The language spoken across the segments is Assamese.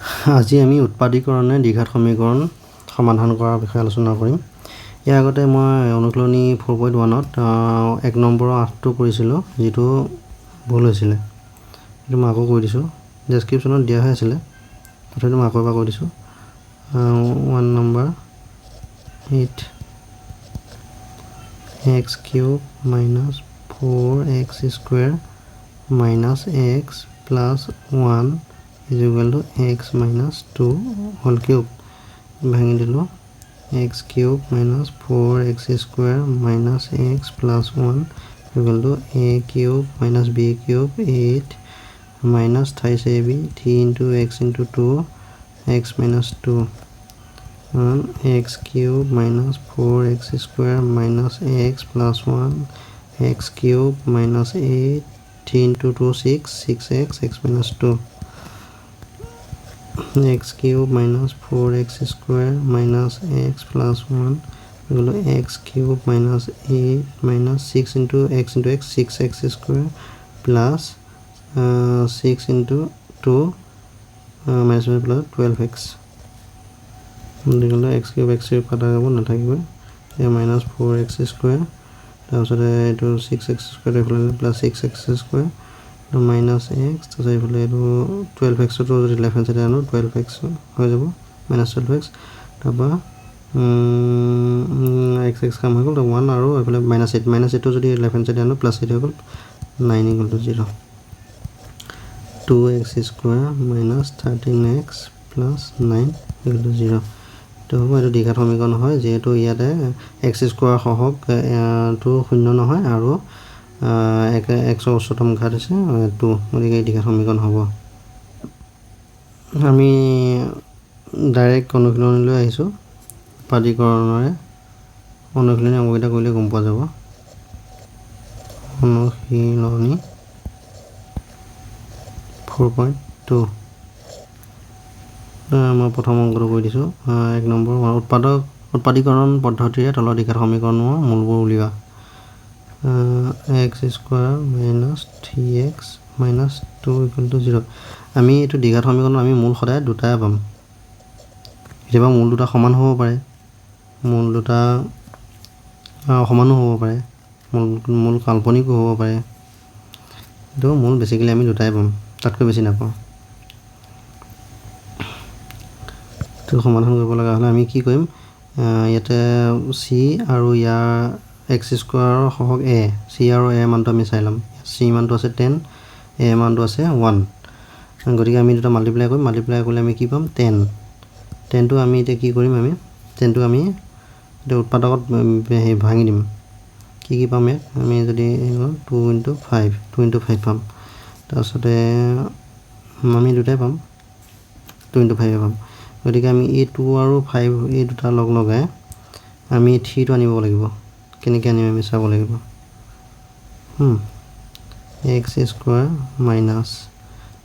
আজি আমি উৎপাদীকৰণে দ্বিঘাত সমীকৰণ সমাধান কৰাৰ বিষয়ে আলোচনা কৰিম। ইয়াৰ আগতে মই অনুশীলনী 4.1ত 1 নম্বৰৰ 8টো কৰিছিলোঁ, যিটো ভুল হৈছিলে, সেইটো মই আকৌ কৈ দিছোঁ। ডেছক্ৰিপশ্যনত দিয়া হৈ আছিলে, তথাপিতো মই আকৌ এবাৰ কৈ দিছোঁ। 1 number 8 x cube minus 4x square minus x plus 1 is equal to x minus 2 whole cube. ভাঙি দিলোঁ, x cube minus 4x square minus x plus 1 equal to a cube minus b cube 8 minus thrice a b 3 into x into 2 x minus 2 x cube minus 4x square minus x plus 1 x cube minus 8 3 into 2 6 6x x minus 2 x cube minus 4x square minus x plus 1 equal to x cube minus 8 minus 6 into x into x 6x square plus 6 into 2 minus 1 plus 12x equal to x cube x cube কাটা যাব, নাথাকিব। মাইনাছ 4x square, তাৰপিছতে এইটো 6x square, এইফালে plus 6x square minus x, তাৰপিছত এইফালে এইটো 12xটো যদি লেফ্ট হেণ্ড চাইডে আনো 12x হৈ যাব, মাইনাছ 12x। তাৰপৰা এক্স এক্স কাম হৈ গ'ল, 1 আৰু এইফালে মাইনাছ 8, মাইনাছ 8টো যদি লেফ্ট হেণ্ড চাইডে আনো প্লাছ 8 হৈ গ'ল, 9 equal to 0। 2x square minus 13x plus 9 equal to 0। এইটো হ'ব, এইটো দ্বিঘাত সমীকৰণ হয়, যিহেতু ইয়াতে এক্স স্কুৱাৰ সহগ টো শূন্য নহয় আৰু এক্সৰ উচ্চতম ঘাত হৈছে 2, গতিকে এই দ্বিঘাত সমীকৰণ হ'ব। আমি ডাইৰেক্ট অনুশীলনীলৈ আহিছোঁ। উৎপাদীকৰণৰে অনুশীলনী অংককেইটা কৰিলে গম পোৱা যাব। অনুশীলনী 4.2, মই প্ৰথম অংকটো কৰি দিছোঁ। 1 নম্বৰ, উৎপাদীকৰণ পদ্ধতিৰে তলৰ দ্বিঘাত সমীকৰণৰ মূলবোৰ উলিওৱা। X square minus 3x minus 2 equal to 0। আমি এইটো দ্বিঘাত সমীকৰণত আমি মূল সদায় দুটাই পাম। কেতিয়াবা মূল দুটা সমান হ'ব পাৰে, মূল দুটা অসমানো হ'ব পাৰে, মূল কাল্পনিকো হ'ব পাৰে। কিন্তু মূল বেছিকেলি আমি দুটাই পাম, তাতকৈ বেছি নাপাওঁ। এইটো সমাধান কৰিব লগা হ'লে আমি কি কৰিম, ইয়াতে চি আৰু ইয়াৰ এক্স স্কুৱাৰৰ সহগ এ, চি আৰু এ মানটো আমি চাই ল'ম। চি মানটো আছে 10, এ মানটো আছে 1, গতিকে আমি দুটা মাল্টিপ্লাই কৰিম। মাল্টিপ্লাই কৰিলে আমি কি পাম, 10। 10টো আমি এতিয়া কি কৰিম, আমি 10টো আমি এতিয়া উৎপাদকত হেৰি ভাঙি দিম। কি কি পাম ইয়াত, আমি যদি 2 ইণ্টু 5, 2 ইণ্টু 5 পাম, তাৰপিছতে আমি দুটাই পাম, 2 ইণ্টু 5 পাম। গতিকে আমি এই 2 আৰু 5 এই দুটা লগ লগাই আমি 3টো আনিব লাগিব। কেনেকৈ আনিম আমি চাব লাগিব। এক্স স্কুৱাৰ মাইনাছ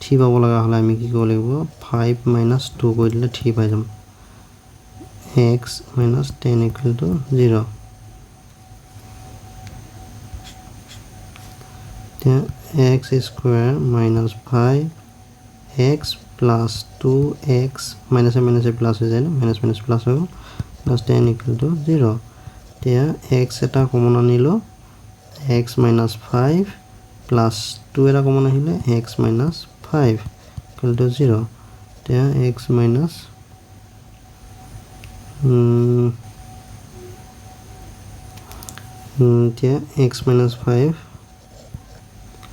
3 পাব লগা হ'লে আমি কি কৰিব লাগিব, 5 মাইনাছ 2 কৰি দিলে 3 পাই যাম। X minus 10 equal to 0। এতিয়া x square minus 5 x plus 2x মাইনাছে মাইনাছে plus হৈ যায় ন, মাইনাছ মাইনাছ প্লাছ হৈ গ'ল, প্লাছ 10 ইকুৱেল টু 0। এতিয়া এক্স এটা কমন আনিলোঁ, এক্স মাইনাছ 5 প্লাছ 2 এটা কমন আহিলে এক্স মাইনাছ 5 ইকুৱেল টু 0। এতিয়া এক্স মাইনাছ এতিয়া এক্স মাইনাছ 5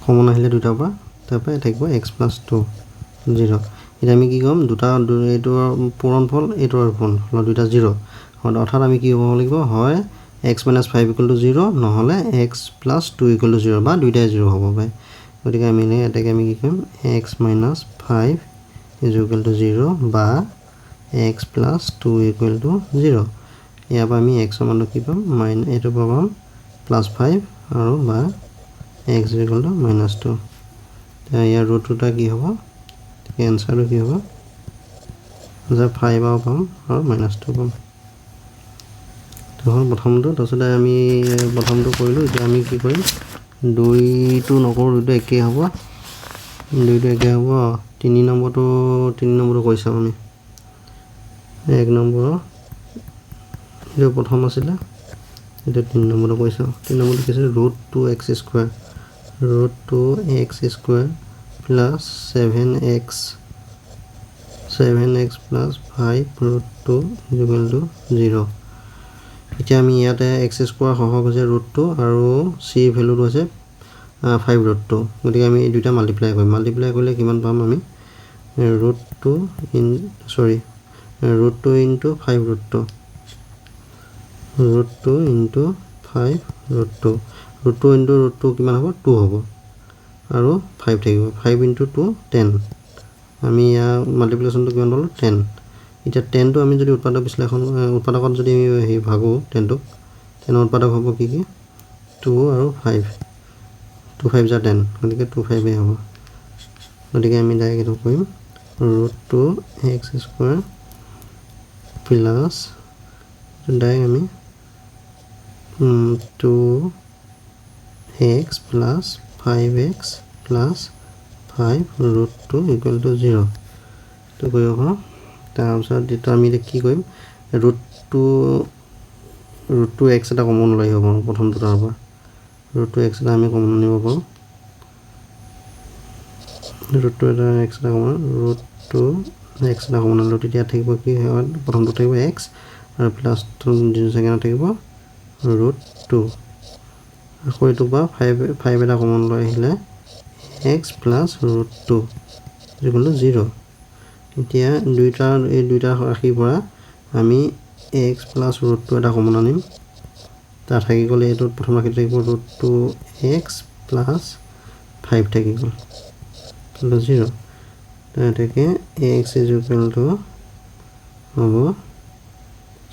কমন আহিলে দুটাৰ পৰা, তাৰপৰা থাকিব এক্স প্লাছ 2 0। এতিয়া আমি কি কৰিম, দুটা এইটোৰ পূৰণফল এইটোৰ পূৰণফল দুটা 0, অৰ্থাৎ আমি কি হ'ব লাগিব, হয় x minus 5 equal to 0, নহ'লে এক্স প্লাছ 2 ইকুৱেল টু 0, বা দুইটাই 0 হ'ব পাৰে। গতিকে আমি এটাকে আমি কি কৰিম, x minus 5 is equal to 0 বা এক্স প্লাছ 2 ইকুৱেল টু 0। ইয়াৰ পৰা আমি এক্সৰ মানটো কি পাম, এইটো পাম প্লাছ 5 আৰু বা এক্স ইকুৱেল টু মাইনাছ 2। এতিয়া ইয়াৰ ৰুট দুটা কি হ'ব, এনচাৰটো কি হ'ব, যে 5 আৰু পাম আৰু মাইনাছ 2 পাম। এইটো হ'ল প্ৰথমটো। তাৰপিছতে আমি প্ৰথমটো কৰিলোঁ। এতিয়া আমি কি কৰিম, দুইটো নকৰোঁ, দুইটো একেই হ'ব। দুইটো একে হ'ব। তিনি নম্বৰটো কৰি চাওঁ আমি। এক নম্বৰ এইটো প্ৰথম আছিলে, এইটো তিনি নম্বৰটো কৰি চাওঁ। তিনি নম্বৰটো কি আছে? Root two x square, root two x square plus seven x plus five root two equal to zero'. এতিয়া আমি ইয়াতে এক্স স্কুৱাৰ সহগ হৈছে ৰুট টু আৰু চিৰ ভেলুটো হৈছে ফাইভ ৰুট টু, গতিকে আমি এই দুইটা মাল্টিপ্লাই কৰিম। মাল্টিপ্লাই কৰিলে কিমান পাম আমি? Root two root two into five root two, root two into five root two, root two into root two কিমান হ'ব? টু হ'ব আৰু ফাইভ থাকিব, ফাইভ ইনটু টু টেন। আমি ইয়াৰ মাল্টিপ্লিকেশ্যনটো কিমান পালোঁ? টেন। এতিয়া টেনটো আমি যদি উৎপাদক বিশ্লেষণ উৎপাদকত যদি আমি হেৰি ভাগোঁ টেনটোক, টেনৰ উৎপাদক হ'ব কি কি? টু আৰু ফাইভ, টু ফাইভ জা টেন, গতিকে টু ফাইভেই হ'ব। গতিকে আমি ডাইৰেক্ট এইটো কৰিম root two x square plus direct আমি two x plus five x plus five root two equal to zero' এইটো কৰিব পাৰোঁ। তাৰপিছত এইটো আমি এতিয়া কি কৰিম? ৰুট টু এক্স এটা কমন লৈ আহিব পাৰোঁ প্ৰথম দুটাৰ পৰা। ৰুট টু এক্স এটা আমি কমন আনিব পাৰোঁ, ৰুট টু এটা এক্স এটা কমন, ৰুট টু এক্স এটা কমন আনিলোঁ, তেতিয়া থাকিব কি? প্ৰথমটো থাকিব এক্স আৰু প্লাছ ছেকেণ্ডত থাকিব ৰুট টু। আকৌ এইটোৰ পৰা ফাইভ এটা কমন লৈ আহিলে x plus root two equal to zero'. এতিয়া এই দুইটা ৰাশিৰ পৰা আমি এক্স প্লাছ ৰুট টু এটা কমন আনিম, তাৰ থাকি গ'লে এইটোত প্ৰথম ৰাশিটো থাকিব root two x plus five থাকি গ'ল জিৰ'। গতিকে এক্স is equal to হ'ব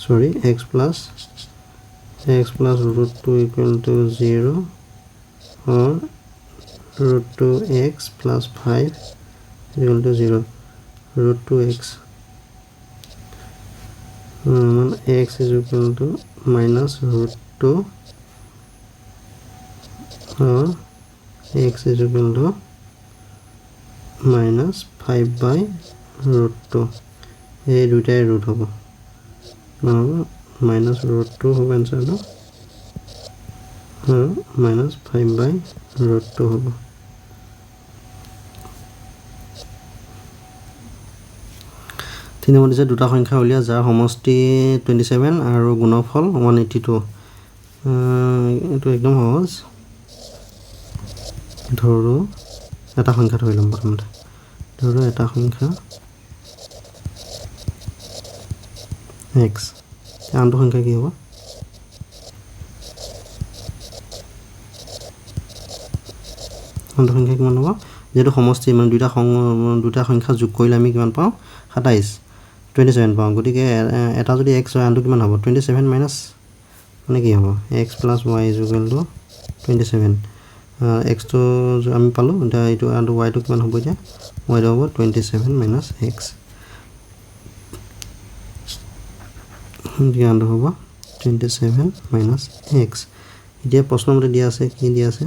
sorry x plus root two equal to zero' or root two x plus five equal to zero'. Root two x মানে x is equal to minus root two or x is equal to minus five by root two. এই দুইটাই ৰুট হ'ব, কিমান হ'ব? মাইনাছ ৰুট টু হ'ব এনচাৰটো আৰু minus five by root two হ'ব। তিনি নম্বৰ দিছে দুটা সংখ্যা উলিওৱা যাৰ সমষ্টি 27 আৰু গুণফল 182। এইটো একদম সহজ। ধৰোঁ এটা সংখ্যা ধৰি ল'ম প্ৰথমতে, ধৰোঁ এটা সংখ্যা এক্স, আনটো সংখ্যা কি হ'ব? আনটো সংখ্যা কিমান হ'ব? যিহেতু সমষ্টি মানে দুটা সংখ্যা যোগ কৰিলে আমি কিমান পাওঁ? 27 পাওঁ। গতিকে এটা যদি এক্স হয় আনটো কিমান হ'ব? 27 মাইনাছ মানে কি হ'ব? X plus y is equal to 27। এক্সটো আমি পালোঁ, এতিয়া এইটো আনটো ৱাইটো কিমান হ'ব? এতিয়া ৱাইটো হ'ব 27 মাইনাছ এক্স, গতিকে আনটো হ'ব 27 মাইনাছ এক্স। এতিয়া প্ৰশ্নমতে দিয়া আছে কি দিয়া আছে?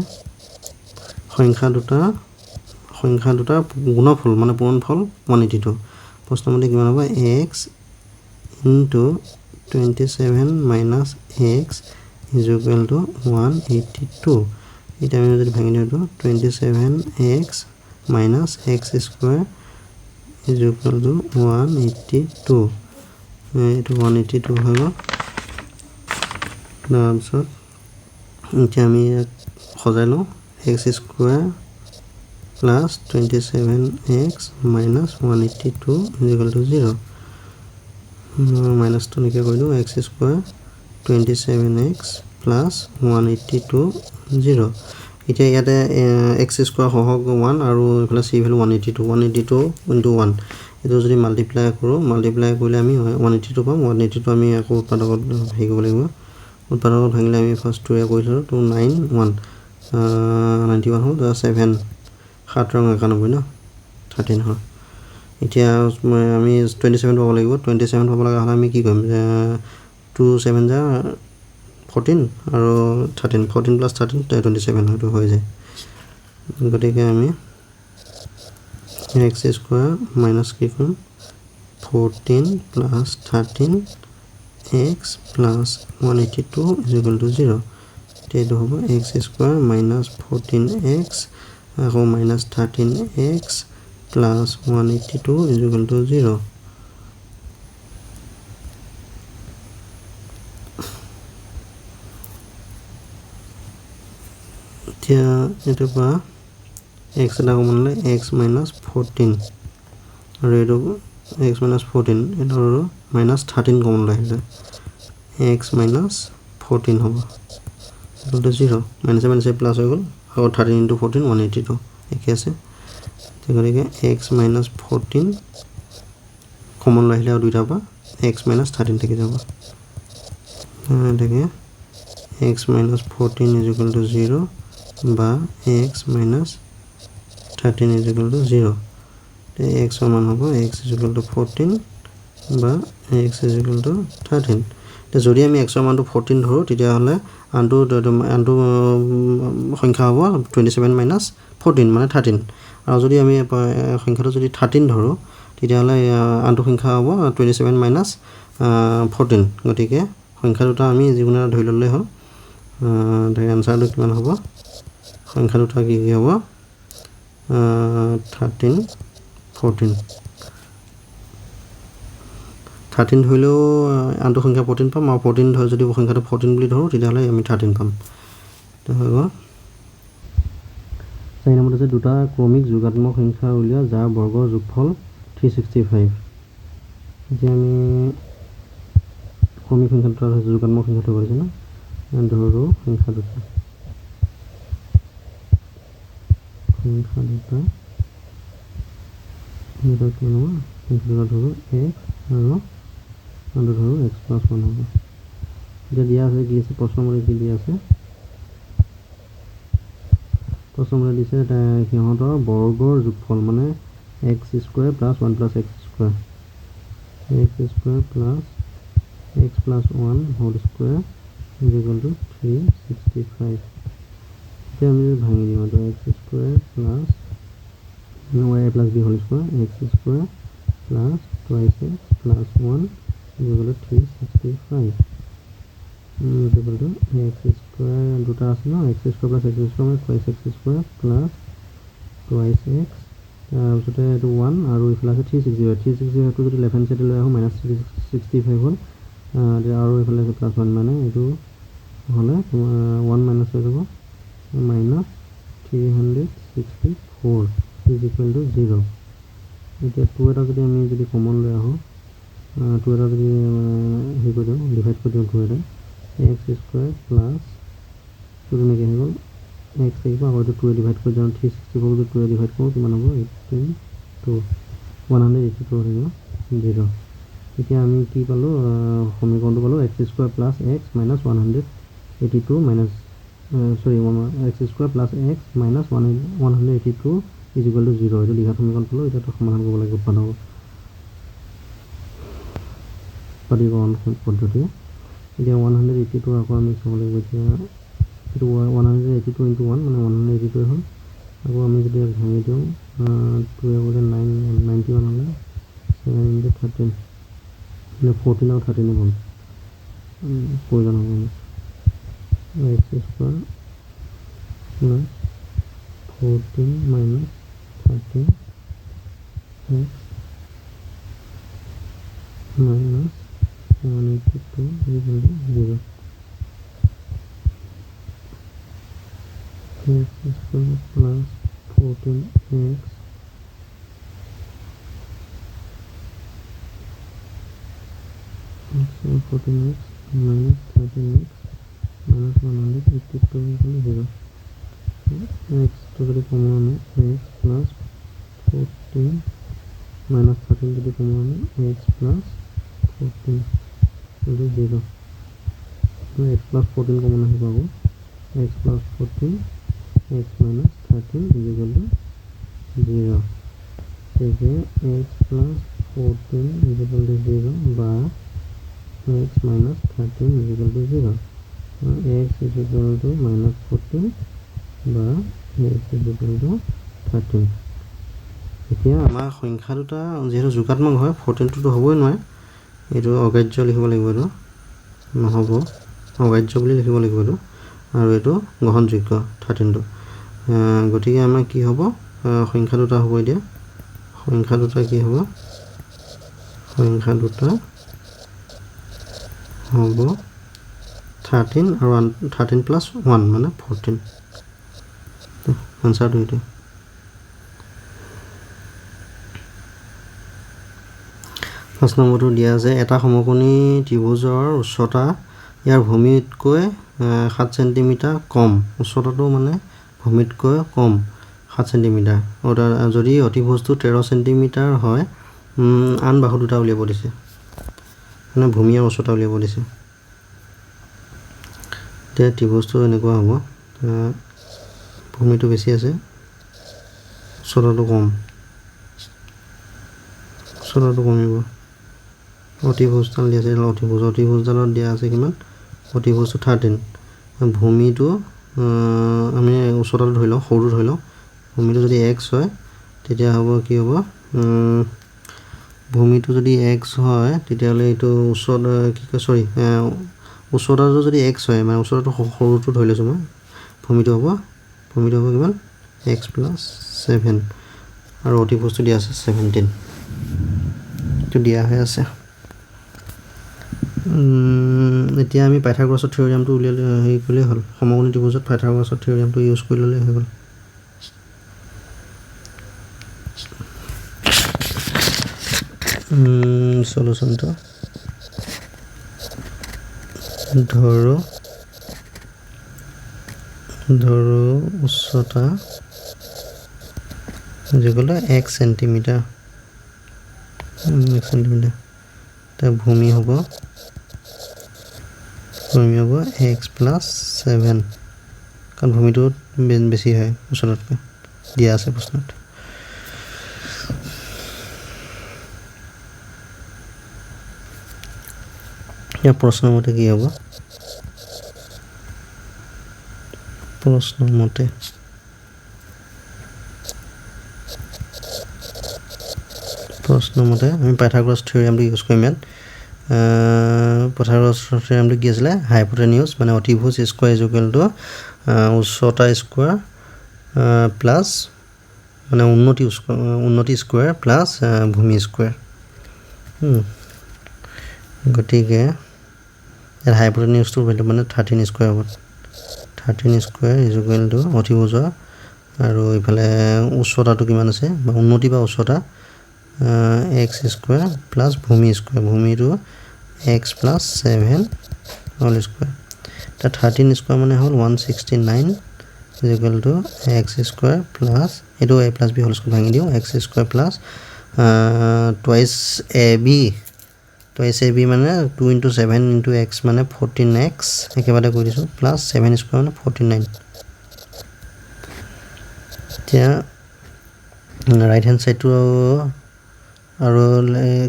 সংখ্যা দুটাৰ গুণফল মানে পূৰণফল 182। প্ৰশ্নমতে কিমান হ'ব? X into 27 minus x is equal to 182। এতিয়া আমি যদি ভাঙি দিওঁ এইটো 27 x minus x square is equal to 182। এইটো 182 হৈ গ'ল। তাৰপিছত এতিয়া আমি ইয়াক সজাই লওঁ, x square plus 27 x minus 182 is equal to zero'. মাইনাছটো নাইকিয়া কৰি দিওঁ, x square 27 x plus 182 zero'. এতিয়া ইয়াতে এক্স স্কুৱাৰ সহগ 1 আৰু এইফালে চি ভেলু 182, 182 ইনটু 1, এইটো যদি মাল্টিপ্লাই কৰোঁ, মাল্টিপ্লাই কৰিলে আমি 182 পাম। 182 আমি আকৌ উৎপাদকত হেৰি কৰিব লাগিব। উৎপাদকত ভাঙিলে আমি ফাৰ্ষ্ট টুৱে কৰিছিলোঁ, 2 9 1 91 হ'ল, 7 7 ৰং 91 ন 13 হ'ল। এতিয়া আমি 27 পাব লাগিব। 27 পাব লগা হ'লে আমি কি কৰিম? 2 7 যা 14 আৰু 13, 14 প্লাছ 13 27 হয়তো হৈ যায়। গতিকে আমি এক্স স্কুৱাৰ মাইনাছ কি কৰিম, 14 plus 13 x plus 182 is equal to 0। এতিয়া এইটো হ'ব x square minus 14 x আকৌ minus 13 x plus 182 is equal to 0। এতিয়া এইটোৰ পৰা এক্স এটা কমন ল'লে এক্স মাইনাছ 14 আৰু এইটো এক্স মাইনাছ 14, এইটো আৰু মাইনাছ 13 কমন লৈ আহিলে এক্স মাইনাছ 14 হ'ব ইকুৱেল টু 0। মাইনাছে মাইনাছে প্লাছ হৈ গ'ল, আকৌ 13 ইণ্টু 14 182 একে আছে। গতিকে এক্স মাইনাছ 14 কমন লৈ আহিলে আৰু দুইটাৰ পৰা এক্স মাইনাছ 13 থাকি যাব। গতিকে x minus 14 is equal to 0 বা x minus 13 is equal to 0। এক্সৰ মান হ'ব এক্স is equal to 14 বা এক্স is equal to 13। এতিয়া যদি আমি এক্সৰ মানটো 14 ধৰোঁ তেতিয়াহ'লে আনটো আনটো সংখ্যা হ'ব 27 মাইনাছ 14 মানে 13। আৰু যদি আমি সংখ্যাটো যদি 13 ধৰোঁ তেতিয়াহ'লে আনটো সংখ্যা হ'ব 27 মাইনাছ 14। গতিকে সংখ্যা দুটা আমি যিকোনো এটা ধৰি ল'লেই হ'ল। ধৰি এনচাৰটো কিমান হ'ব, সংখ্যা দুটা কি কি হ'ব, 13 14। 13 ধৰিলেও আনটো সংখ্যা 14 পাম, আৰু 14 ধৰি যদি সংখ্যাটো 14 বুলি ধৰোঁ তেতিয়াহ'লে আমি 13 পাম। হৈ গ'ল। 4 নম্বৰত আছে দুটা ক্ৰমিক যোগাত্মক সংখ্যা উলিওৱা যাৰ বৰ্গৰ যোগফল 365। এতিয়া আমি ক্ৰমিক সংখ্যা দুটা যোগাত্মক সংখ্যা ধৰিব দিছে ন, ধৰোঁ সংখ্যা দুটা, সংখ্যা দুটা দুটা কিমান হ'ব, সংখ্যা দুটা ধৰোঁ এক্স আৰু আনটো ধৰোঁ এক্স প্লাছ 1 হ'ব। এতিয়া দিয়া আছে কি আছে, প্ৰশ্নমতে কি দিয়া আছে, প্ৰশ্নমতে দিছে সিহঁতৰ বৰ্গৰ যোগফল মানে x square plus 1 plus x square, x square plus x plus 1 whole square is equal to 365। এতিয়া আমি যদি ভাঙি দিওঁ এইটো x square plus a plus b whole square x square plus twice x plus 1 is equal to 365 is equal to x square দুটা আছে ন, x square plus x square মানে twice x square plus twice x, তাৰপিছতে এইটো 1 আৰু এইফালে আছে 365, 365টো যদি লেফ্ট হেণ্ড চাইডে লৈ আহোঁ মাইনাছ 365 হ'ল, আৰু এইফালে আছে প্লাছ 1 মানে এইটো হ'লে 1 মাইনাছ হৈ যাব minus 364 is equal to 0। এতিয়া 2 এটা যদি আমি যদি কমন লৈ আহোঁ, 2 এটা যদি হেৰি কৰি দিওঁ ডিভাইড কৰি দিওঁ 2 এটা, এক্স স্কুৱাৰ প্লাছ টুটো নাইকিয়া হৈ গ'ল, এক্স থাকিব আকৌ এইটো 2 ডিভাইড কৰি যাওঁ 364 যদি 2 ডিভাইড কৰোঁ কিমান হ'ব, 18 2 182 থাকিব 0। এতিয়া আমি কি পালোঁ, সমীকৰণটো পালোঁ x square plus x minus 182 minus sorry x square plus x minus 182 is equal to 0। এইটো দ্বিঘাত সমীকৰণ পালোঁ। এতিয়া সমাধান কৰিব লাগিব উৎপাদক উৎপাদীকৰণ পদ্ধতিৰে। এতিয়া 182 আকৌ আমি চাব লাগিব, এতিয়া এইটো 182 ইণ্টু 1 মানে 182 হ'ল। আকৌ আমি যদি ভাঙি দিওঁ 2 গ'লে 9 91 হ'লে 7 ইণ্টু 13 মানে 14 আৰু 13 পাম, প্ৰয়োজন হ'ব আমাক। X square plus 14 minus 13 x minus 182 equal to 0। X square plus 14 x 14 x minus 13 x minus 182 equal 0। এক্সটো যদি কমন আনো এক্স প্লাছ 14 মাইনাছ 13 যদি কমন আনো x plus 14 equal 0। X plus 14 common আহিব আকৌ x plus 14 x minus 13 is equal to 0। গতিকে x plus 14 is equal to 0 বা x minus 13 is equal to 0। X is equal to minus 14 বা x is equal to 13। এতিয়া আমাৰ সংখ্যা দুটা যিহেতু যোগাত্মক হয়, 14টোতো হ'বই নোৱাৰে, এইটো অগ্ৰাহ্য লিখিব লাগিব, এইটো নহ'ব, অগ্ৰাহ্য বুলি লিখিব লাগিব এইটো, আৰু এইটো গ্ৰহণযোগ্য 13টো। গতিকে আমাৰ কি হ'ব, সংখ্যা দুটা হ'ব। এতিয়া সংখ্যা দুটা কি হ'ব, সংখ্যা দুটা হ'ব 13 আৰু 13 প্লাছ 1 মানে 14। এনচাৰটো এইটোৱে। 5 নম্বৰটো দিয়া আছে, এটা সমকোণী ত্ৰিভুজৰ উচ্চতা ইয়াৰ ভূমিতকৈ 7 চেণ্টিমিটাৰ কম। উচ্চতাটো মানে ভূমিতকৈ কম 7 চেণ্টিমিটাৰ। যদি অতিভুজটো 13 চেণ্টিমিটাৰ হয়, আন বাহু দুটা উলিয়াব দিছে, মানে ভূমি আৰু উচ্চতা উলিয়াব দিছে। এতিয়া ত্ৰিভুজটো এনেকুৱা হ'ব, ভূমিটো বেছি আছে, উচ্চতাটো কম, উচ্চতাটো কমিব। অতিভুজডাল দিয়া আছে, অতিভুজ, অতিভুজডালত দিয়া আছে কিমান, অতিভুজটো 13। ভূমিটো আমি উচ্চতাটো ধৰি লওঁ, সৰুটো ধৰি লওঁ, ভূমিটো যদি এক্স হয় তেতিয়া হ'ব কি হ'ব, ভূমিটো যদি এক্স হয় তেতিয়াহ'লে এইটো উচ্চতা কি কয়, চৰি, উচ্চতাটো যদি এক্স হয়, মানে উচ্চতাটো সৰুটো ধৰি লৈছোঁ মই, ভূমিটো হ'ব কিমান, এক্স প্লাছ 7, আৰু অতিভুজটো দিয়া আছে 17, এইটো দিয়া হৈ আছে। এতিয়া আমি পাইথাগোৰাছৰ থিয়ৰিয়ামটো উলিয়াই হেৰি কৰিলেই হ'ল, সমকোণী ত্ৰিভুজত পাইথাগোৰাছৰ থিয়ৰিয়ামটো ইউজ কৰি ল'লেই হৈ গ'ল। চলুচনটো ধৰো, ধৰো উচ্চতা যিকোনো 1 চেণ্টিমিটাৰ, 1 চেণ্টিমিটাৰ, তাৰ ভূমি হ'ব, ভূমি হ'ব এক্স প্লাছ 7, কাৰণ ভূমিটো বেছি হয় উচ্চতাতকৈ, দিয়া আছে প্ৰশ্নত। ইয়াৰ প্ৰশ্নমতে কি হ'ব, প্ৰশ্নমতে প্ৰশ্নমতে আমি পাইথাগোৰাছ থিয়ৰিয়ামটো ইউজ কৰিম ইয়াত। পাইথাগোৰাছ থিয়ৰিয়ামটো কি আছিলে, হাইপোটেনিউজ মানে অতিভুজ স্কোৱাৰ is equal to উচ্চতা স্কোৱাৰ প্লাছ মানে উন্নতি উন্নতি স্কোৱাৰ প্লাছ ভূমি স্কোৱাৰ। গতিকে ইয়াত হাইপোটেনিউজটোৰ ভেলু মানে 13 স্কোৱাৰ হ'ব, 13 স্কোৱাৰ is equal to অতিভুজৰ আৰু ইফালে উচ্চতাটো কিমান আছে বা উন্নতি বা উচ্চতা এক্স স্কোৱাৰ প্লাছ ভূমি স্কোৱাৰ, ভূমিটো এক্স প্লাছ 7 হোল স্কোৱাৰ। এতিয়া 13 স্কোৱাৰ মানে হ'ল 169 is equal to x square plus, এইটো a plus b whole square ভাঙি দিওঁ, x square plus twice a b, twice a b মানে 2 ইনটু 7 ইনটু এক্স মানে 14x, একেবাৰে কৰি দিছোঁ, প্লাছ 7 স্কোৱাৰ মানে 49। এতিয়া ৰাইট হেণ্ড ছাইডটো আৰু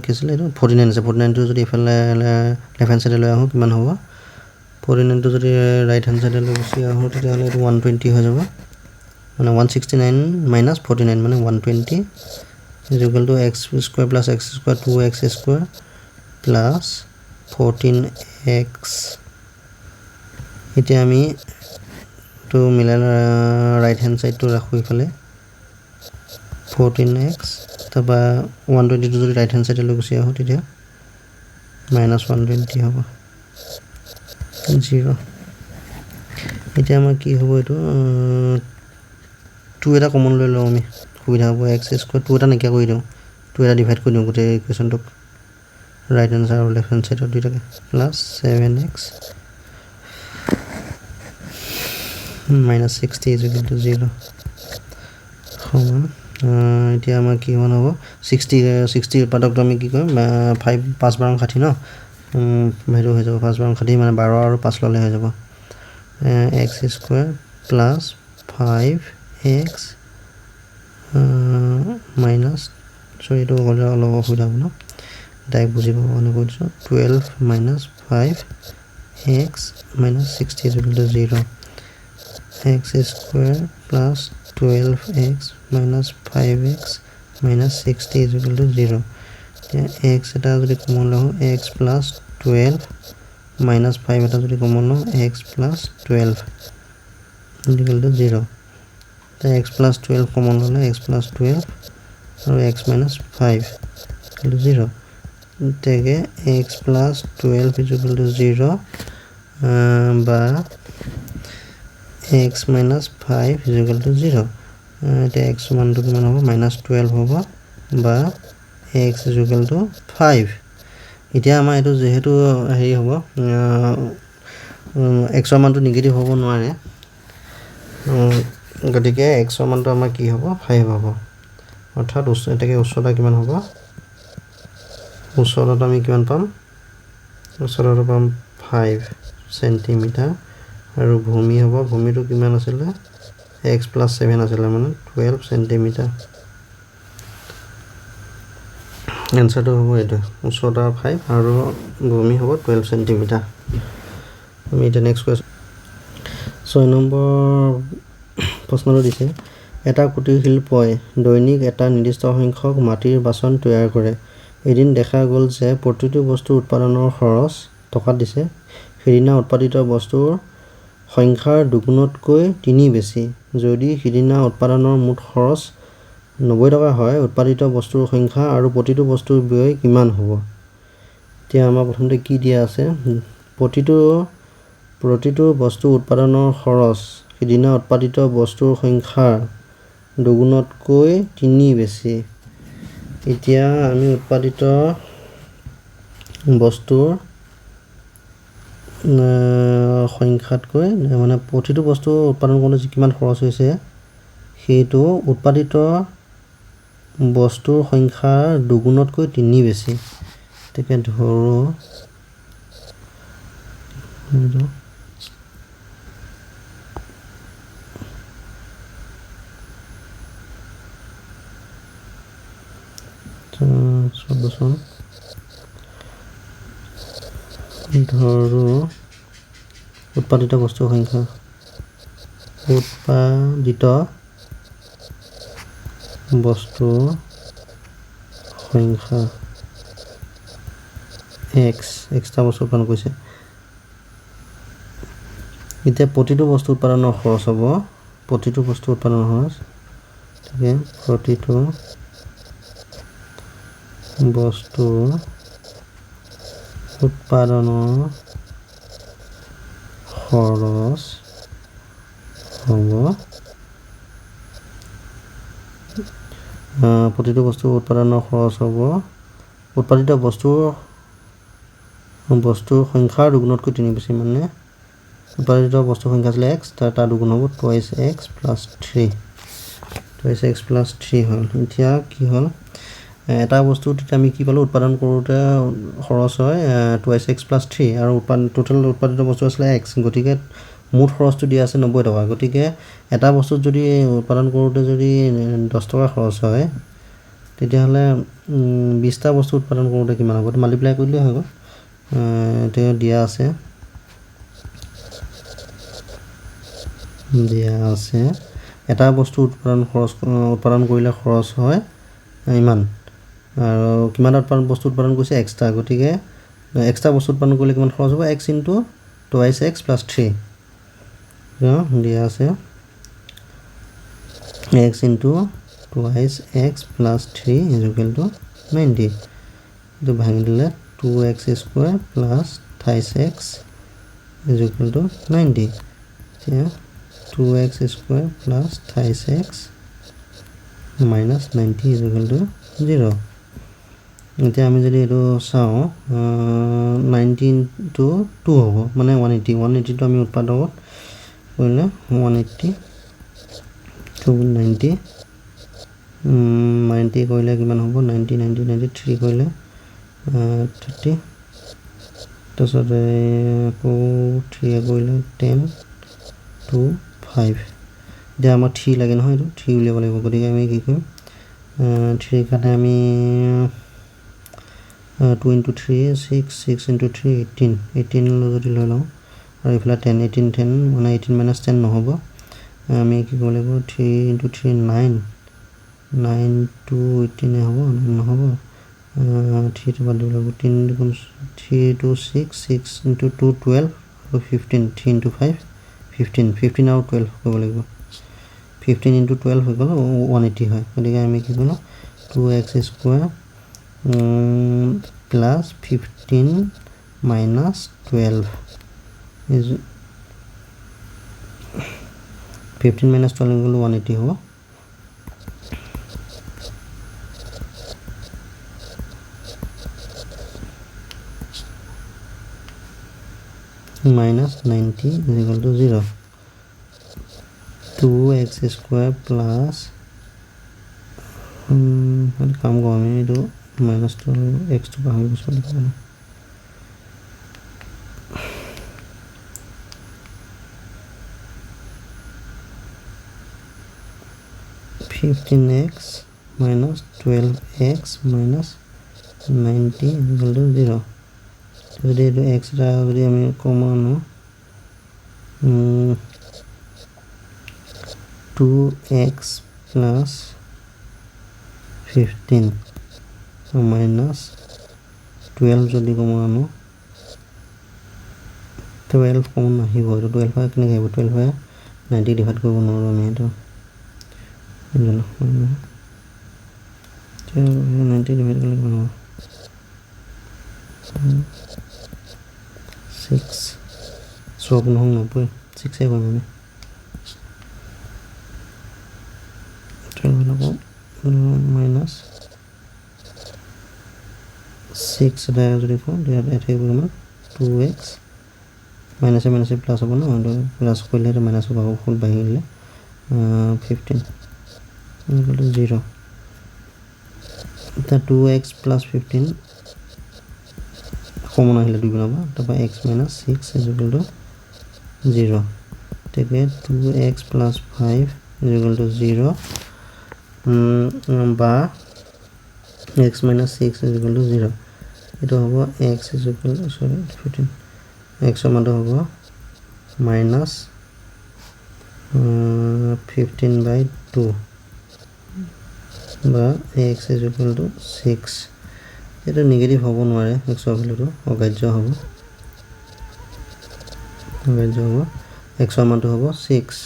কি আছিলে এইটো 49 আছে, 49টো যদি ইফালে লেফ্ট হেণ্ড ছাইডে লৈ আহোঁ কিমান হ'ব, 49টো যদি ৰাইট হেণ্ড ছাইডে লৈ গুচি আহোঁ তেতিয়াহ'লে এইটো 120 হৈ যাব, মানে 169 মাইনাছ 49 মানে 120 is equal to x square plus x square 2x square plus 14x। এতিয়া আমি তো মিলাই ৰাইট হেণ্ড ছাইডটো ৰাখোঁ ইফালে 14x, তাৰপৰা 120টো যদি ৰাইট হেণ্ড ছাইডে লৈ গুচি আহোঁ তেতিয়া মাইনাছ 120 হ'ব, 0। এতিয়া আমাৰ কি হ'ব, এইটো 2 এটা কমন লৈ লওঁ আমি, সুবিধা হ'ব, এক্স স্কোৱাৰ 2 এটা নাইকিয়া কৰি দিওঁ, 2 এটা ডিভাইড কৰি দিওঁ গোটেই ইকুৱেশ্যনটোক, ৰাইট হেণ্ড ছাইড আৰু লেফ্ট হেণ্ড ছাইডত দুইটাকে, plus 7x minus 60 is equal to 0 সমান। এতিয়া আমাৰ কি মান হ'ব, 60 উৎপাদকটো আমি কি কৰিম, 5 5 12 60 ন, সেইটো হৈ যাব 5 12 60 মানে 12 আৰু 5 ল'লে হৈ যাব, x square plus 5x minus, চৰি এইটো ক'লে অলপ অসুবিধা হ'ব ন, ডাইৰেক্ট বুজি পাব কাৰণে কৈ দিছোঁ, 12 minus 5x minus 60 is equal to 0, x square plus 12x minus 5x minus 60 is equal to 0। এতিয়া এক্স এটা যদি কমন লওঁ, এক্স প্লাছ 12 মাইনাছ 5 এটা যদি কমন লওঁ, x plus 12 equal to 0। এতিয়া এক্স প্লাছ 12 কমন ল'লে এক্স প্লাছ 12 আৰু x minus 5 equal to 0। গতিকে x plus 12 is equal to 0 বা x minus 5 is equal to 0। এতিয়া এক্স মানটো কিমান হ'ব, মাইনাছ 12 হ'ব বা এক্স is equal to 5। এতিয়া আমাৰ এইটো যিহেতু হেৰি হ'ব, এক্সৰ মানটো নিগেটিভ হ'ব নোৱাৰে, গতিকে এক্সৰ মানটো আমাৰ কি হ'ব, 5 হ'ব। অৰ্থাৎ এটাকে উচ্চতা কিমান হ'ব, উচ্চতাটো আমি কিমান পাম, উচ্চতাটো পাম 5 চেণ্টিমিটাৰ। আৰু ভূমি হ'ব, ভূমিটো কিমান আছিলে, এক্স প্লাছ 7 আছিলে, মানে 12 চেণ্টিমিটাৰ। এনচাৰটো হ'ব এইটো, উচ্চতা 5 আৰু ভূমি হ'ব 12 চেণ্টিমিটাৰ। আমি এতিয়া নেক্সট কুৱেশ্যন 6 নম্বৰ প্ৰশ্নটো দিছে, এটা কুটিৰ শিল্পই দৈনিক এটা নিৰ্দিষ্ট সংখ্যক মাটিৰ বাচন তৈয়াৰ কৰে। এদিন দেখা গ'ল যে প্ৰতিটো বস্তুৰ উৎপাদনৰ খৰচ টকাত দিছে, সেইদিনা উৎপাদিত বস্তুৰ সংখ্যাৰ দুগুণতকৈ 3 বেছি। যদি সিদিনা উৎপাদনৰ মুঠ খৰচ 90 টকা হয়, উৎপাদিত বস্তুৰ সংখ্যা আৰু প্ৰতিটো বস্তুৰ ব্যয় কিমান হ'ব? এতিয়া আমাৰ প্ৰথমতে কি দিয়া আছে, প্ৰতিটো বস্তু উৎপাদনৰ খৰচ সিদিনা উৎপাদিত বস্তুৰ সংখ্যাৰ দুগুণতকৈ 3 বেছি। এতিয়া আমি উৎপাদিত বস্তুৰ সংখ্যাতকৈ, মানে প্ৰতিটো বস্তু উৎপাদন কৰোঁতে কিমান খৰচ হৈছে সেইটো উৎপাদিত বস্তুৰ সংখ্যাৰ দুগুণতকৈ 3 বেছি। গতিকে ধৰোঁ ধৰোঁ উৎপাদিত বস্তুৰ সংখ্যা, উৎপাদিত বস্তুৰ সংখ্যা এক্স, এক্সটা বস্তু উৎপাদন কৰিছে। এতিয়া প্ৰতিটো বস্তু উৎপাদনৰ খৰচ হ'ব, প্ৰতিটো বস্তু উৎপাদনৰ খৰচ, গতিকে প্ৰতিটো বস্তুৰ উৎপাদনৰ খৰচ হ'ব, প্ৰতিটো বস্তু উৎপাদনৰ খৰচ হ'ব উৎপাদিত বস্তুৰ সংখ্যাৰ দুগুণতকৈ 3 বেছি, মানে উৎপাদিত বস্তুৰ সংখ্যা আছিলে এক্স, তাৰ দুগুণ হ'ব twice x plus 3, twice x plus 3 হ'ল। এতিয়া কি হ'ল, এটা বস্তু তেতিয়া আমি কি পালোঁ, উৎপাদন কৰোঁতে খৰচ হয় টুৱাইছ এক্স প্লাছ 3 আৰু টোটেল উৎপাদিত বস্তু আছিলে এক্স, গতিকে মুঠ খৰচটো দিয়া আছে 90 টকা। গতিকে এটা বস্তুত যদি উৎপাদন কৰোঁতে যদি 10 টকা খৰচ হয়, তেতিয়াহ'লে 20টা বস্তু উৎপাদন কৰোঁতে কিমান হ'ব, মাল্টিপ্লাই কৰিলেই হৈ গ'ল। এতিয়া দিয়া আছে এটা বস্তু উৎপাদন কৰিলে খৰচ হয় ইমান, আৰু কিমান বস্তু উৎপাদন কৰিছে এক্সট্ৰা, গতিকে এক্সট্ৰা বস্তু উৎপাদন কৰিলে কিমান খৰচ হ'ব, x into twice x plus 3। দিয়া আছে x into twice x plus 3 is equal to 90। এইটো ভাঙি দিলে 2x square plus thrice x is equal to 90। এতিয়া 2x square plus thrice x minus 90 is equal to 0। এতিয়া আমি যদি এইটো চাওঁ, 90 ইনটু 2 হ'ব, মানে 180, 180টো আমি উৎপাদকত কৰিলে 180 2 90, 90 কৰিলে কিমান হ'ব, 90 90 93 কৰিলে 30, তাৰপিছত আকৌ 3 কৰিলে 10 2 5। এতিয়া আমাক 3 লাগে নহয়, এইটো 3 উলিয়াব লাগিব। গতিকে আমি কি কৰিম, 3 কাৰণে আমি 2 ইনটু 3 6, 6 ইনটু 3 18, 18 যদি লৈ লওঁ আৰু এইফালে 10, 18 10 মানে 18 মাইনাছ 10 নহ'ব। আমি কি কৰিব লাগিব, 3 ইনটু 3 9, 9 2 18 হ'ব নহ'ব, 3টো বাদ দিব লাগিব, 3 দুগুণ 3 2 6, 6 ইনটু 2 12 আৰু 15, 3 ইনটু 5 15, 15 আৰু 12 কৰিব লাগিব, 15 ইনটু 12 হৈ গ'ল 180 হয়। গতিকে আমি কি কৰিলোঁ, 2x square plus 15 minus 12 is 15 minus 12 equal 180 হ'ব। Minus 90 is equal to 0. 2x square plus কাম কৰোঁ আমি, এইটো মাইনাছ 12 এক্সটো পাহৰি গৈছোঁ, 15x minus 12x minus 90 is equal to 0. যদি এইটো এক্স এটা যদি আমি কমন আনো, 2x plus 15 minus 12 যদি কমন আনো, 12 কমন আহিব, এইটো 12 কেনেকৈ আহিব, 12 90 ডিভাইড কৰিব নোৱাৰোঁ আমি, এইটো 90 ডিভাইড কৰিলে কিমান হ'ব, 6 চব নহয় 90, 6 কৰিম আমি, 12 আকৌ মাইনাছ 6 এটা যদি কওঁ তেতিয়া থাকিব কিমান, 2x মাইনাছে মাইনাছে প্লাছ হ'ব ন, প্লাছ কৰিলে সেইটো মাইনাছ হ'ব, আকৌ ফুল বাঢ়ি গ'লে 15 ইকুৱেল টু 0। এতিয়া 2x plus 15 common আহিলে দুই গুণৰ পৰা, তাৰপৰা x minus 6 is equal to 0। গতিকে 2x plus 5 is equal to 0 বা x minus 6 is equal to 0। এইটো হ'ব x is equal sorry 15, এক্সৰ মানটো হ'ব মাইনাছ 15/2 বা x is equal to 6। এইটো নিগেটিভ হ'ব নোৱাৰে, এক্সৰ ভেলুটো অগ্ৰাহ্য হ'ব, অগ্ৰাহ্য হ'ব, এক্সৰ মানটো হ'ব 6।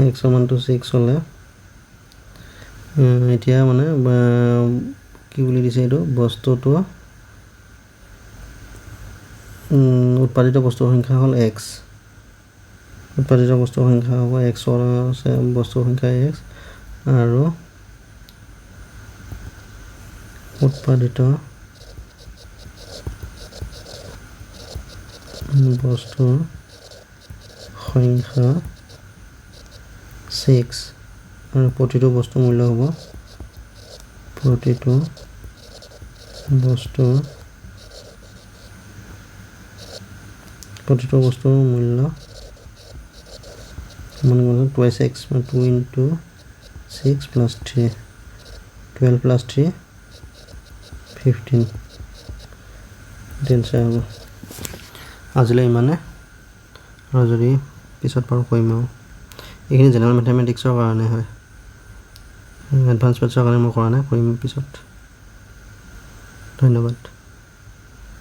এক্সৰ মানটো 6 হ'লে এতিয়া মানে কি বুলি দিছে, এইটো বস্তুটো উৎপাদিত বস্তুৰ সংখ্যা হ'ল এক্স, উৎপাদিত বস্তুৰ সংখ্যা হ'ব এক্সৰ বস্তুৰ সংখ্যা এক্স আৰু উৎপাদিত বস্তুৰ সংখ্যা 6 আৰু প্ৰতিটো বস্তুৰ মূল্য হ'ব, প্ৰতিটো বস্তুৰ মূল্য মানে টুৱাইছ এক্স মানে 2 ইনটু 6 প্লাছ 3, 12 প্লাছ 3 15 এনচাৰ হ'ব। আজিলৈ ইমানে, আৰু যদি পিছত পাৰোঁ কৰিম আৰু। এইখিনি জেনেৰেল মেথমেটিক্সৰ কাৰণে হয়, এডভান্স মেথছৰ কাৰণে মই কৰা নাই, কৰিম পিছত। ধন্যবাদ।